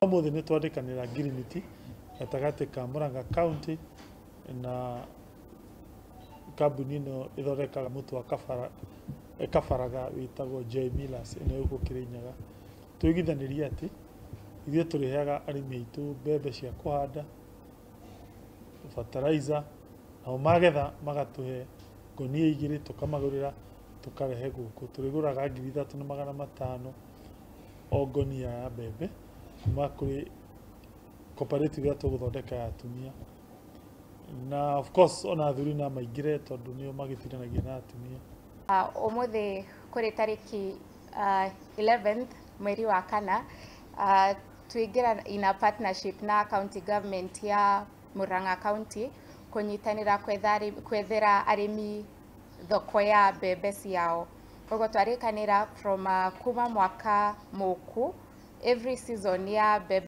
Ũmũthĩ nĩ twandĩkanĩra ngirimiti gatagatĩ ka Murang'a County na kambuni ĩno ĩthondekaga mũtu wa kabara, kabaraga wĩtagwo Joy Millers ĩno ĩgũkũ Kĩrĩnyaga. Tũiguithanĩrie atĩ ithuĩ tũrĩheaga arĩmi aitũ mbembe cia kũhanda, fertilizer, nao magetha magatũhe ngũnia 2 tũkamagũrĩra tũkarehe gũkũ. Tũrĩgũraga 3,500 o ngũnia ya mbembe kuma kũrĩ cooperative ĩrĩa tũgũthondeka ya atumia. Na of course ona athuri no maingĩre tondũ nĩo magĩtindanagia na atumia. Ũmũthĩ kũrĩ tarĩki 11th mweri wa kana, tũingĩra in a partnership na county government ya Murang'a County kũnyitanĩra kwethera arĩmi thoko ya mbembe ciao. Koguo twarĩkanĩra from kuma mwaka mũku every season ya mbembe.